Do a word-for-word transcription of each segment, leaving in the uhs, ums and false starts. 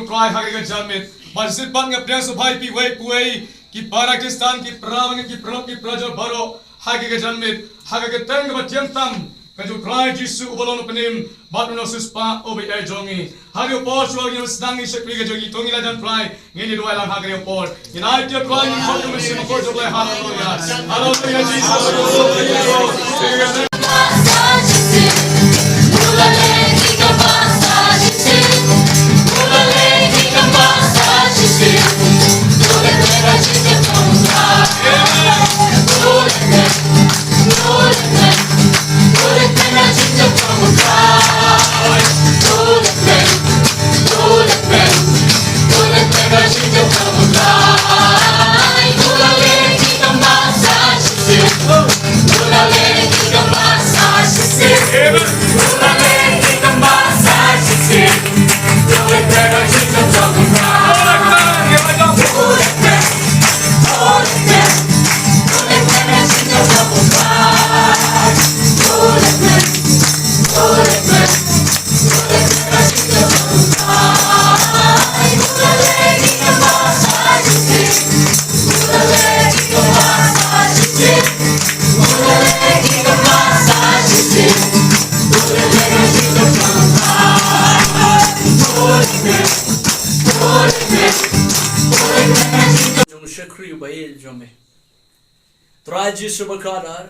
Trai ha kane ka janmiet. Bad shisien pat nga pdiang sngewbha ïa phi uwei pa uwei, ki para Khristan, ki para bangeit, ki paralok, ki parajor baroh ha kane ka janmiet, ha ka kyrteng kaba tyngeh tam ka jong u Trai Jisu uba long u Nongpynim bad u Nongsiewspah uba ïeit jong ngi. Ha kane ka por shuwa ngin sdang ïa ka shakri ka jong ngi, to ngin ïa jan Trai, ngin ïa duwai lang ha kane ka por. Ngin ai ïa u Trai, ngin khot ïa u Mynsiem Bakhuid jong U Blei. Haleluya. Haleluya, Jesus. Haleluya. Jong u shakri uba ïeit jong me. Trai Jisu bakordor,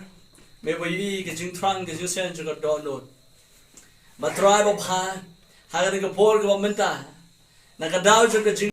me ba ïohi ka jingthrang ka jingïaseng jong ka dohnud. Bad Trai babha, ha kane ka por kaba mynta, na ka daw jong ka jing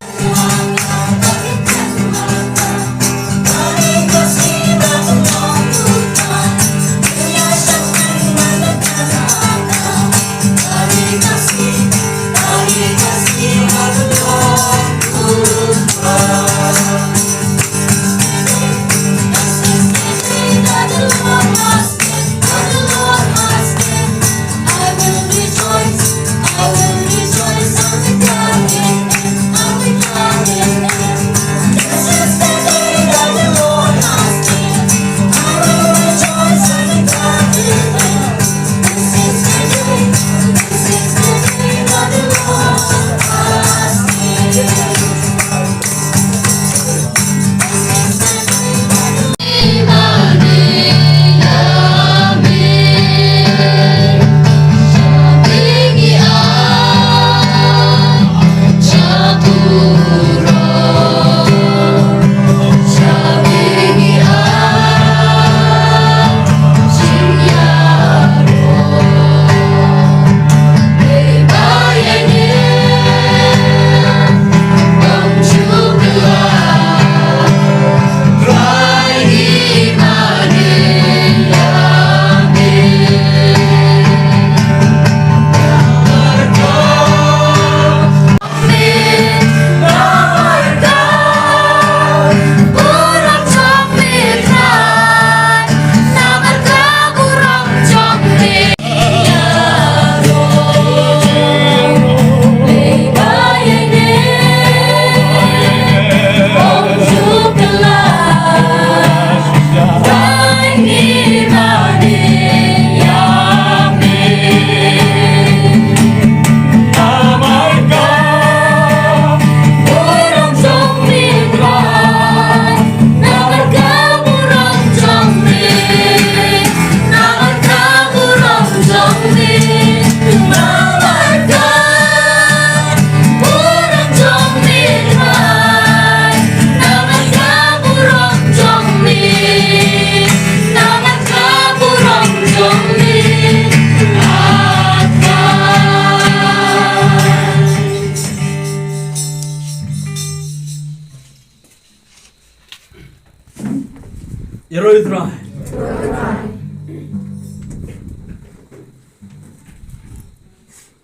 Ïaroh ïa u Trai.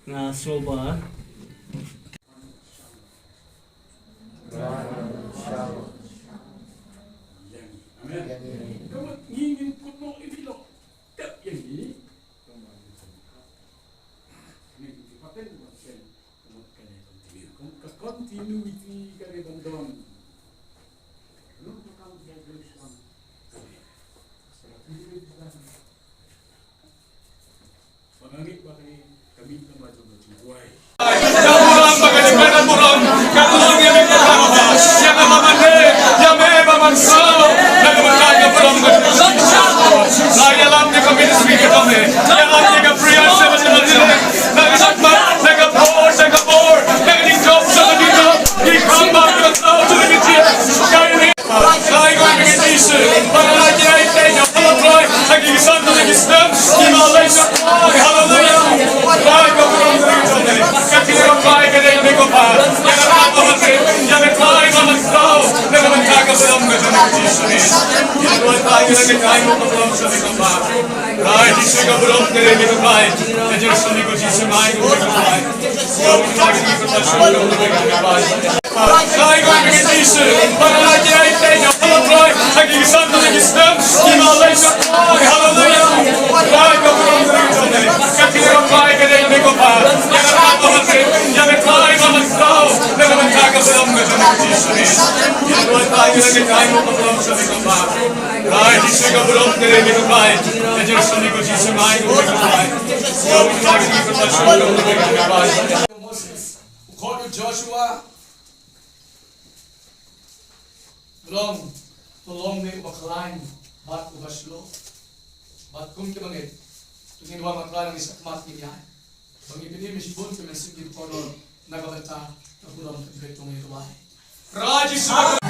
Nga sngewbha. Amen. Ka mut ngi ngin kut noh ïa ki lok. Tep ïa ngi. Ngi ki paten ba ken. Ka mut kane continuity. Ka continuity kane ban don. Ruh ka kam celebration kane. Ba nga ngeit ba kane ka mih namar jong ka jingduwai. Ka burom, ba ka jingduwai ka burom. Moses, u khot u Joshua, u long, u long ne uba khlaiñ bad uba shlur. Bad kum ki bangeit, to ngin wan, ma Trai, ngi sakmat ngi ïaid. Ba ngi pynim ïa shibun ki mynsiem ki kordor na ka bynta ka burom ka jingpynlong ïa u Trai. Trai Jisu.